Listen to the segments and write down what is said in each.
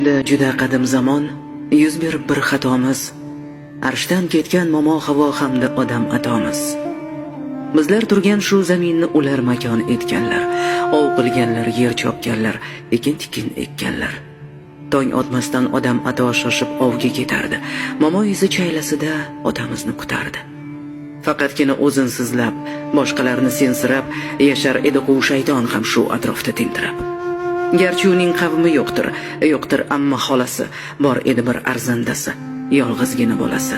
Juda qadim zamon yuz berib bir xatomiz, arshdan ketgan momo Havo hamda odam atomiz. Bizlar turgan shu zaminni ular makon etganlar, ov qilganlar, yer chopganlar, ekin tikin ekkanlar. Tong otmasdan odam ato shoshib ovga ketardi. Momo esa chaylasida otamizni kutardi. Faqatgina o'zini sizlab, boshqalarni sensirab yashar edi quv shayton ham shu atrofda tentirab. Garchi uning qavmi yo'qdir, yo'qdir amma xolasi, bor edi bir arzandasi, yolg'izgina bolasi.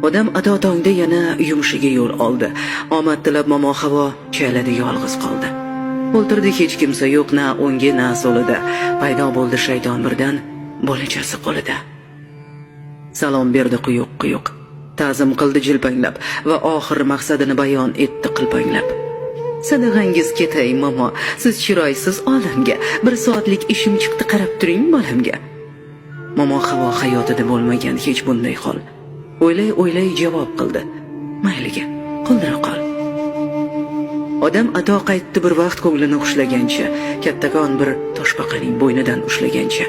Odam ato tongda yana yumushiga yo'l oldi. Omad tilab momo Havo chaylada yolg'iz qoldi. O'ltirdi, hech kimsa yo'q na o'ngi na so'lida. Paydo bo'ldi shayton birdan bolachasi qo'lida. Salom berdi quyuq quyuq. Ta'zim qildi jilpanglab va oxir maqsadini bayon etdi qilpanglab. "Sadag'angiz ketay, momo, siz chiroysiz olamga. Bir soatlik ishim chiqdi, qarab turing bolamga." Momo Havo hayotida bo'lmagan hech bunday hol. O'ylay o'ylay javob qildi: "Mayliga, qoldira qol." Odam ato qaytdi bir vaqt ko'nglini xushlagancha, kattakon bir toshbaqaning bo'ynidan ushlagancha.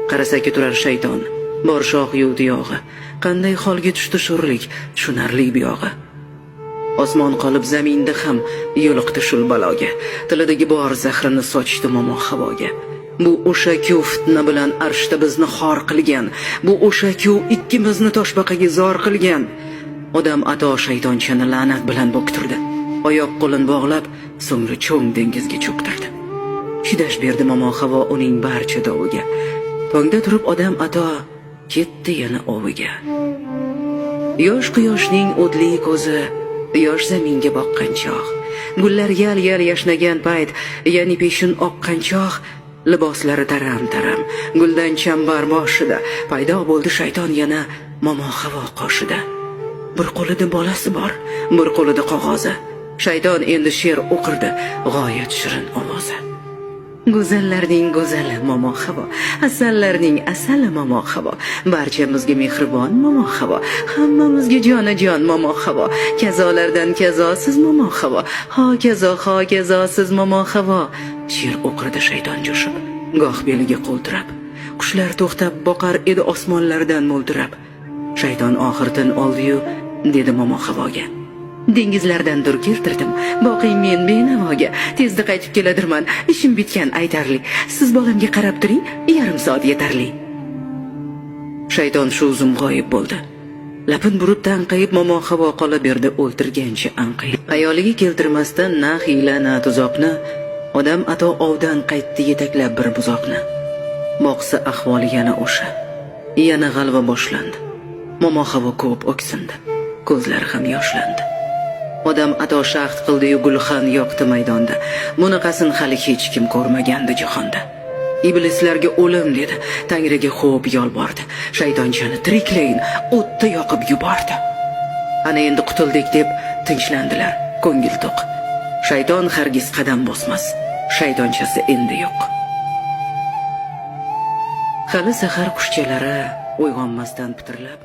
Qarasaki, turar shayton, bor shox-yu tuyog'i. Qanday holga tushdi sho'rlik, tushunarli buyog'i. Osmon qolib zaminda ham yo'liqdi shul baloga. Tilidagi bor zahrini sochdi momo Havoga. "Bu o'sha-ku fitna bilan arshda bizni xor qilgan. Bu o'sha-ku ikkimizni toshbaqaga zor qilgan." Odam ato shaytonchani la'nat bilan bo'ktirdi. Oyoq qo'lini bog'lab, so'ngra cho'ng dengizga cho'ktirdi. Chidash berdi momo Havo uning barcha doviga. Tongda turib odam ato ketdi yana oviga. Yosh quyoshning o'tli ko'zi yosh zaminga boqqan chog', gullar yal yal yashnagan payt, ya'ni peshin oqqan chog', liboslari taram taram, guldan chambar boshida paydo bo'ldi shayton yana momo Havo qoshida. Bir qo'lida bolasi bor, bir qo'lida qog'ozi. Shayton endi she'r o'qirdi g'oyat shirin ovozi: "Go'zallarning go'zali momo Havo, asallarning asali momo Havo, barchamizga mehribon momo Havo, hammamizga jonajon momo Havo, kazolardan kazosiz momo Havo, hokazo hokazosiz momo Havo." She'r o'qirdi shayton jo'shib, goh beliga qo'l tirab. Qushlar to'xtab boqar edi osmonlardan mo'ltirab. Shayton oxir tin oldiyu dedi momo Havoga: "Dengizlardan dur keltirdim, boqing men benavoga. Tezda qaytib keladirman, ishim bitgan aytarli. Siz bolamga qarab turing, yarim soat yetarli." Shayton shu zum g'oyib bo'ldi. Lapin burib tanqayib momo Havo qolaberdi o'ltirgancha anqayib. Xayoliga keltirmasdan na hiyla, na tuzoqni, odam ato ovdan qaytdi yetaklab bir buzoqni. Boqsa, ahvoli yana o'sha. Yana g'alva boshlandi. Momo Havo ko'p o'ksindi, ko'zlari ham yoshlandi. Odam ato shahd qildi-yu gulxan yoqdi maydonda. Bunaqasin hali hech kim ko'rmagandi jahonda. "Iblislarga o'lim!" dedi, Tangriga xo'p yolbordi. Shaytonchani tiriklayin o'tda yoqib yubordi. Ana endi qutuldik deb tinchlandilar, ko'ngil to'q. Shayton hargiz qadam bosmas. Shaytonchasi endi yo'q. Hali sahar qushchalari uyg'onmasdan pitirlab